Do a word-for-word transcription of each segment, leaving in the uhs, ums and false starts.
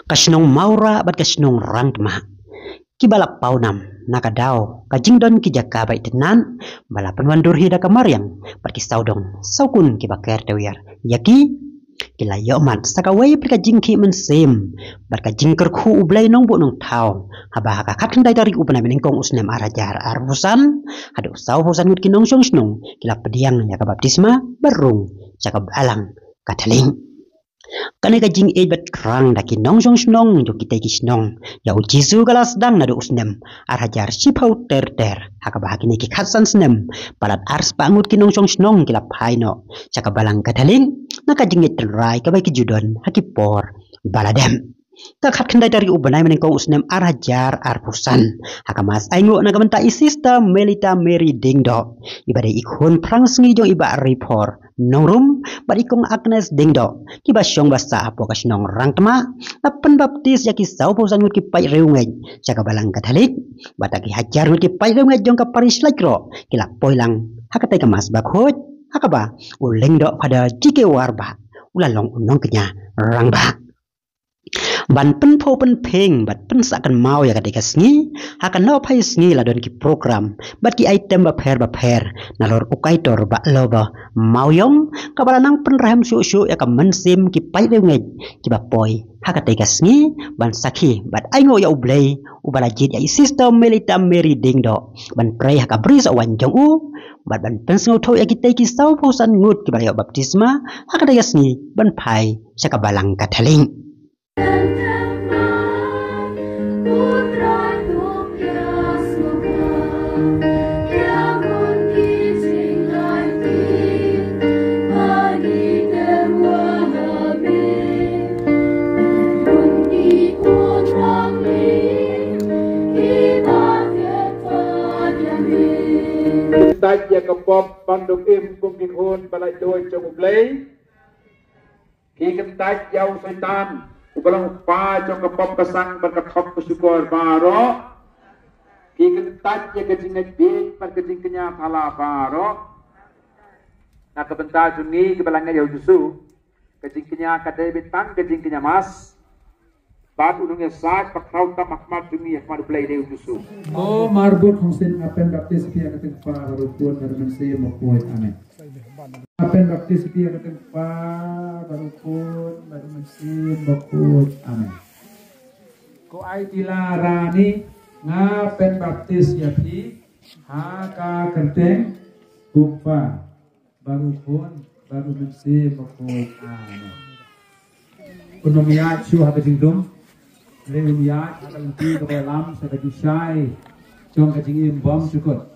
Ka shnong Mawrah bad ka shnong Rangtma, kiba la pawnam na ka daw ka jingdon ki jaka ba itynnad ba la pynwandur hi da ka mariang bad ki sawdong sawkun kiba ker tawiar ïa ki, ki la ïohmad sa kawei pat ka jingkhih mynsiem bad ka jingkyrkhu U Blei Nongbuh Nongthaw, haba ha ka khatkhyndai tarik u bnai Banyngkong u snem ar hajar arphew san, haduh sawphew san ngut ki nongshong shnong ki la pdiang ïa ka baptisma ba rung sha ka balang Katholik. Kane ka jingïeit bad krang da ki nongshong shnong jong kitei ki shnong ïa U Jisu ka la sdang naduh u snem ar hajar shiphew ter ter, ha kaba ha kine ki khatsan snem palat arspah ngut ki nongshong shnong ki la phai noh sha ka balang Katholik na ka jingïeit tynrai kaba ki ju don ha ki por ba la dep. Ka khatkhyndai tarik u bnai Banyngkong u snem ar hajar arphew san, ha ka mass ainguh na ka bynta i Sister Melita Mary Diengdoh, iba dei i khun phrangsngi jong i Bah Ripor Nongrum bad i Kong Agnes Diengdoh, kiba shong ba sah hapoh ka shnong Rangtma, la pynbaptis ïa ki sawphew san ngut ki paid riewngeit sha ka balang Katholik, bad da ki hajar ngut ki paid riewngeit jong ka parish Laitkroh ki la poi lang ha katei ka mass bakhuid, ha kaba u Lyngdoh Father G K Warbah u la long u nongkñia rangbah. Ban pynphuh pynphieng bad pynsah kynmaw ïa katei ka sngi, ha ka nongphai sngi la don ki program bad ki item bapher bapher nalor u kaitor Bah Loba Mawïong, kaba la nang pynrhem shuh shuh ïa ka mynsiem ki paid riewngeit kiba poi ha katei ka sngi, ban sakhi bad ainguh ïa U Blei uba la jied ïa i Sister Melita Mary Diengdoh ban trei ha ka bri sohwaiñ jong u, bad ban pynsngewthuh ïa kitei ki sawphew san ngut kiba la ïoh baptisma ha katei ka sngi ban phai sha ka balang Katholik. Kyntait ïa ka pop ban duk im kum ki khun ba laitluid jong U Blei. Ki kyntait ïa u Soitan uba long u kpa jong ka pop ka sang bad ka thok ka shukor baroh. Ki kyntait ïa ka jingngeit bieit bad ka jingkñia thala baroh. Na ka bynta jong ngi kiba la ngeit ïa U Jisu, ka jingkñia ka dei beit tang ka jingkñia mass bad u nongïasaid ba khraw tam ha khmat jong ngi ha khmat U Blei dei U Jisu. Ko marbud khongsien, nga pynbaptis ïa ka kyrteng U Kpa bad U Khun bad U Mynsiem Bakhuid. Amen. Nga pynbaptis ïa ka kyrteng U Kpa bad U Khun bad U Mynsiem Bakhuid. Amen. Ko Aitila Rani, nga pynbaptis ïa phi ha ka kyrteng U Kpa bad U Khun bad U Mynsiem Bakhuid. Amen. Ko nongïaid shuh ha ka jingdum, leh un ïaid ha ka lynti kaba ïalam sha ka jingshai jong ka jingim bymjukut.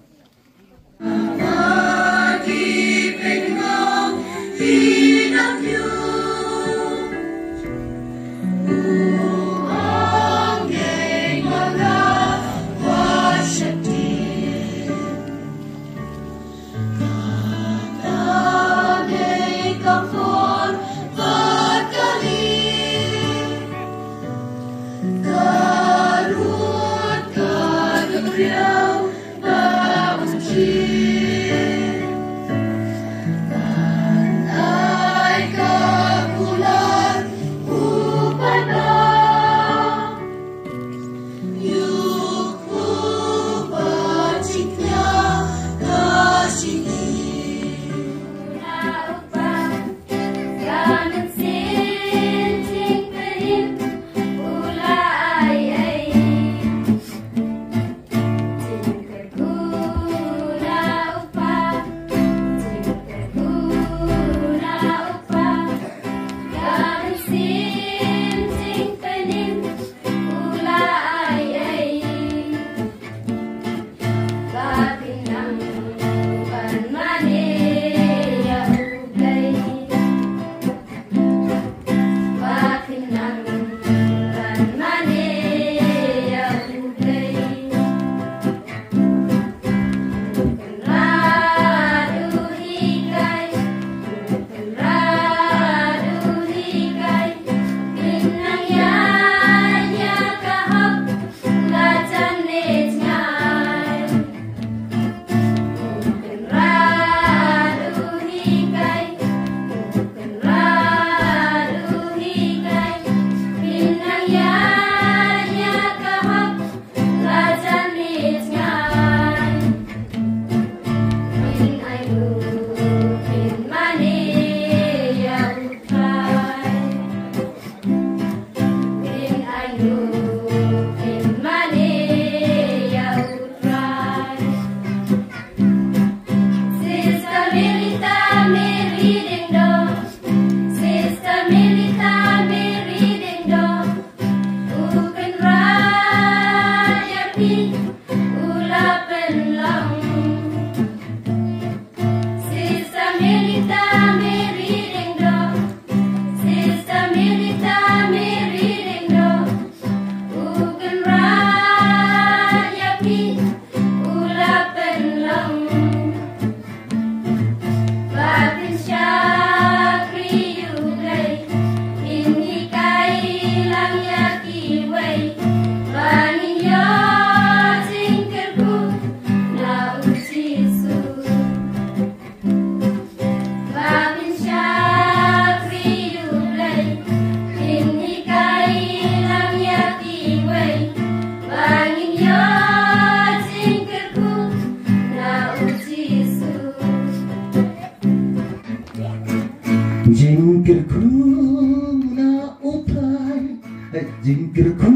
Jingkyrkhu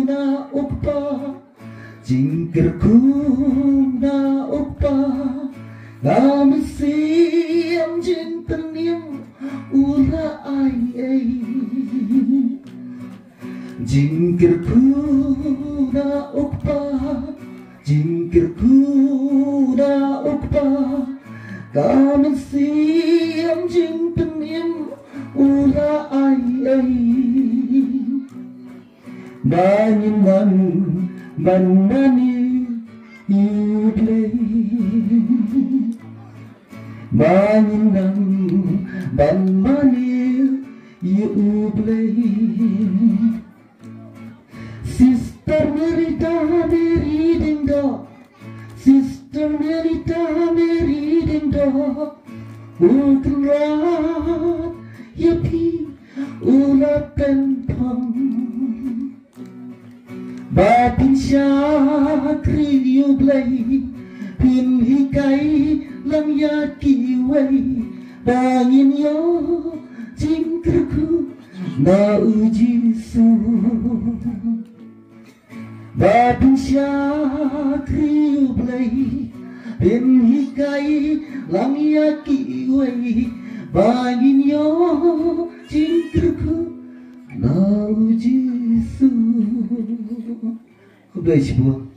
na u kpa, jingkyrkhu na u kpa, nga mynsiem jingpynim u la ai ei. Jingkyrkhu na u kpa, jingkyrkhu na u kpa, ka mynsiem jingpynim u la ai ei. Ba ngin nang ban mane ïa u Blei. Ba ngin nang ban mane ïa u Blei. Sister Merita Mary Diengdoh, Sister Merita Mary Diengdoh, u Kynrad ïa phi u la pynphong. Ba phin shakri ïa u Blei, phin hikai lang ïa kiwei, ba ngin ïoh jingkyrkhu na u Jisu. Ba phin shakri ïa u Blei, phin hikai lang ïa kiwei, ba ngin ïoh jingkyrkhu na u Jisu. Khublei shibun.